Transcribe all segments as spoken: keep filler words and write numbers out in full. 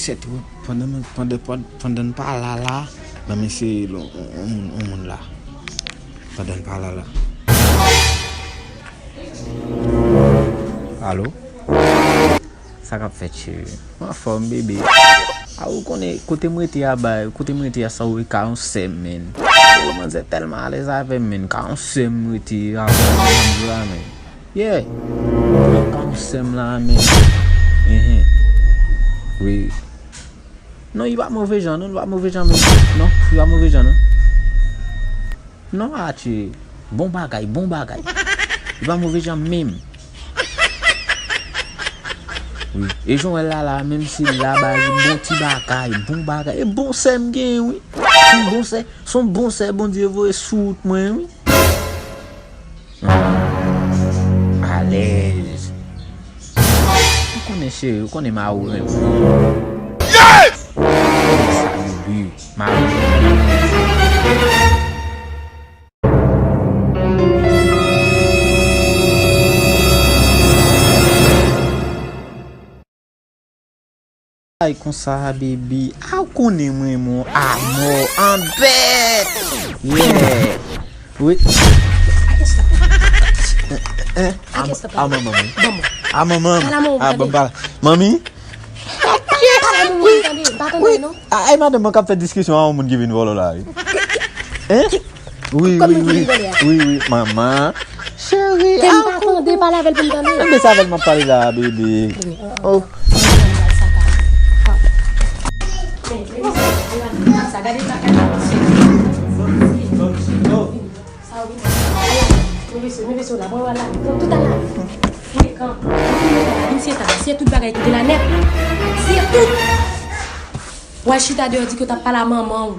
Sèt wi, pandan, pandan, pandan n pa la la, ban m eseye l on, on, on moun la. Pandan n pa la la. Alo? Sa k ap fèt, cheri? Mwen anfòm, bebe. A, ou konnen, kote m rete a, bay, kote m rete a, sa ou ka yon sèm, men. Ou manzè tèlman alèz avè m, men. Ka yon sèm m rete a, la, men. Yeah. Ka yon sèm la, men. Enhen. Wi. Non, li pa move jan, non, li pa move jan, men. Non, li pa move jan, non. Non, atye. Bon bagay, bon bagay. Li pa move jan menm. Wi. E jan w wè l la, la, menm si l la, bay, bon ti bagay, bon bagay. E bon sè m gen, wi. Se yon bon sè, se yon bon sè Bondye voye sou wout mwen, wi. Alèz. Ou konnen cheri, ou konnen mari w renmen. Yes! Sa, bebe, mari w renmen. Ay konsa, bebe. A, ou konnen mwen, mon amò, an bèt. Yeah. Wi. Hein? A, a, manman, wi. A, manman. A, bon, ba. Manmi? Wi. Wi. A, ay, madanm mwen k ap fè diskisyon a yon moun ki vin vòlò la, wi. Hein? Wi, wi, wi. Wi, wi, manman. Cheri, a, m pa tande, pale avè l pou m tande. Enben, se avè l m ap pale la, bebe. Oh. Sa, gade sa, gade sa. Sa, wi. Ala, move sou, move sou la, bon, ala. Pran tout ala. Frekan. Vin siye tab la, siye tout bagay ki gen la nèt. Siye tout. W al chita deyò, di ke w t ap pale a manman w.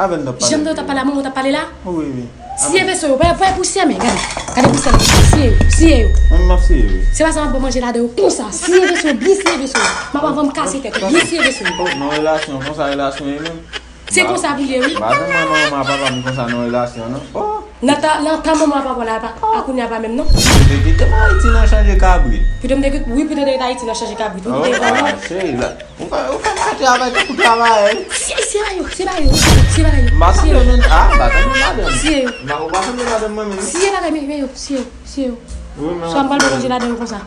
Avè l n t ap pale. Jan m di w t ap pale a manman w, w t ap pale la? Wi, wi. Siye veso yo, pa, pa pousyè, men, gade. Gade pousyè, men. Siye yo, siye yo. Mwen, m ap siye yo. Se pa sa m ap manje ladan yo konsa. Siye veso yo, byen siye veso yo. M ap, avan m kase tèt yo, byen siye veso yo. Oh, nan relasyon, konsa relasyon ye menm. Se konsa pou l ye, wi. M pa janm wè manman papa m konsa nan relasyon, non. Oh. Nan tan, nan tan manman papa la, pa, a kounye a pa menm, non. Pou te kite m Ayiti nan chanje kabrit. Pou te m te kite, wi, pou te te Ayiti nan chanje kabrit. Wi, pou te vòlò. Ah, cheri, la. Ou fè, ou fè m fè travay tankou travayè, wi. Se, se pa yo, se pa yo, se pa yo. M pa sanble menm, ah, m pa sanble madanm. Siye yo. M pa, ou pa sanble madanm mwen menm. Siye bagay, men, men yo, siye yo, siye yo. Wi, men. Swa m pral manje ladan yo konsa.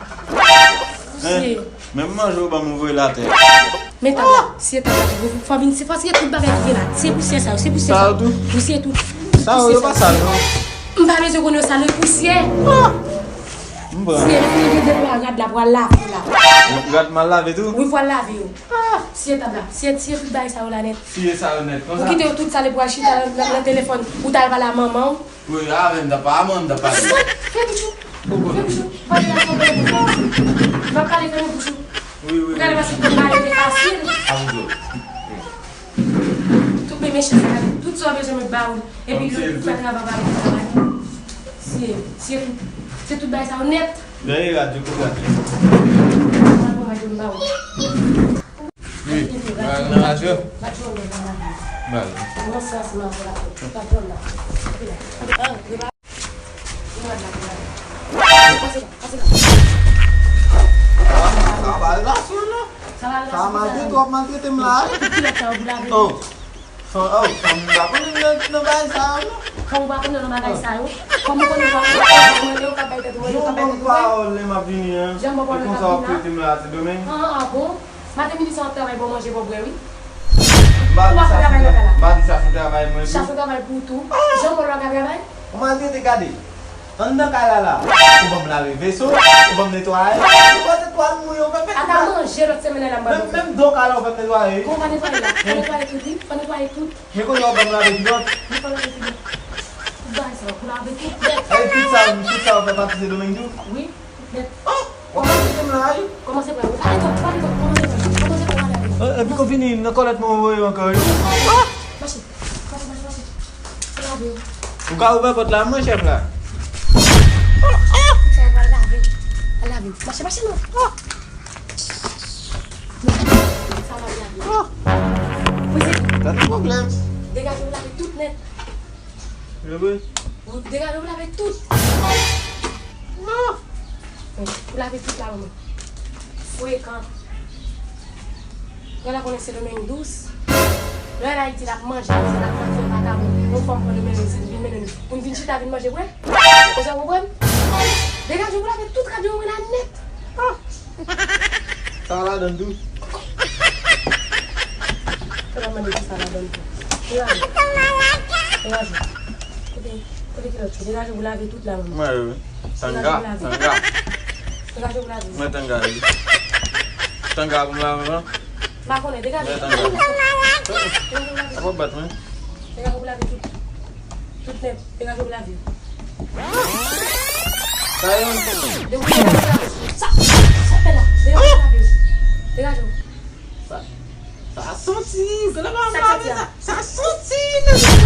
Siye yo. Menm manje ou ban m, ou voye l atè. Men tab la, siye tab la tou. Fò vin, fò siye tout bagay ki gen la. Siye pousyè sa yo, siye pousyè sa yo. Sa yo tou? Wi, siye tout. Sa yo, yo pa sal, non. M pa bezwen konnen yo sal, yo pousyè. Ah! M pran. Siye, lè fini gen de twa rad la pou al lave yo la. Rad mal lave tou? Wi, pou al lave yo. Ah! Siye tab la, siye, siye tout bagay sa yo la nèt. Siye sa yo nèt, konsa. Ou kite yo tout sale pou al chita nan, nan, nan telefòn, ou t al pale a manman w. Wi, avè m t ap pale, a mwen m t ap pale. Fè bouch ou. Fè bouch ou. Pale la, fè bouch ou. M ap pale, fèmen bouch ou. Wi, wi, wi. Ou gade paske m pale te fasil. A, m di w. Tout men mechan sa, gade. Tout sa w bezwen m ba ou. Epi lòt ou fè travay pa ou travay. Se, se tout. Se tout bagay sa yo nèt. Dèyè radyo, kote radyo? Mwen pran radyo m ba ou. Wi, nan radyo. Ba l. Sa pa relasyon, non. Sa maltrete, w ap maltrete m la, wi. Oh. Fanm, oh, fanm, m pa konnen nan, nan bagay sa yo, non. Fanm, ou pa konnen nan bagay sa yo. Kòm ou konnen ou pa konnen, ou pa konnen, ou ka bay tèt ou, ou ka bay tèt ou. Pawòl lè m ap vini an. Jan m ba w pawòl lè m ap vini an. E konsa w ap trete m la, ti Domeng? An, an, bon. Maten midi swa w ap travay, bon manje, bon bwè, wi. M pa di sa se travay, m pa di sa se travay mwen tou. Chache yon travay pou ou tou. Jan w wè w ka travay? Ou maltrete, gade. Anndan kay la la. Ou ban m lave veso, ou ban m netwaye. Ou pote twal mouye, ou fè fè. Ata manje lòt semèn nan la m ba nou. Menm, menm do kay la ou fè m netwaye. Bon, ou pa netwaye la. Fò netwaye tout, wi. Fò netwaye tout. Men kounye a ou ban m lave kilòt. Wi, fò lave kilòt. Tout bagay sa, pou lave tout nèt. Ey, tout sa, tout sa ou fè pati se Domeng tou? Wi, tout nèt. Oh! Ou ap mete m la, wi. Kòmanse pran. Ale, kòm, pale, kòm, kòmanse pran. Kòmanse pran, ale. Eh, epi kon fini, nan kòlèt mwen ou voye ankò, wi. Ah! Mache, mache, mache, mache. Ou ka ouvè pòt la, mwen, chèf la. Sa yo pral lave. Al lave. Mache, mache, non. Ah! Sa va lave. Ah! Wi, se tout. Gade pwoblèm. Degaje ou lave tout nèt. E vre? Wi, degaje ou lave tout. Pou lave tout la, manman. Frekan. Gade la konnen se Domenn dous. Lè ann Ayiti, l ap manje, l ap fè vakabon. Yon fanm pran Domenn isit, vin mennen nou. Pou n vin chita, vin manje bwè. Ou sa konprann? Degaje w pou lave tout rad yo mwen la nèt. Ah! Sa ladan tou. Ou pa mande pou sa ladan tou. Degaje. Degaje. Kote, kote kilòt yo? Degaje w pou lave tout la, manman. Mwen, wi. Tanga, tanga. Degaje w pou lave. Mwen tanga, wi. Tanga pou m lave, non? M pa konnen, degaje. Mwen tanga. Degaje w pou lave. Sa pa bat mwen. Degaje w pou lave tout. Tout nèt. Degaje w pou lave. Sa yo. Degaje w pou lave. Sa, sa fè la. Degaje w pou lave. Degaje w. Sa, sa santi. Gade la, sa santi, sa. Sa santi, men.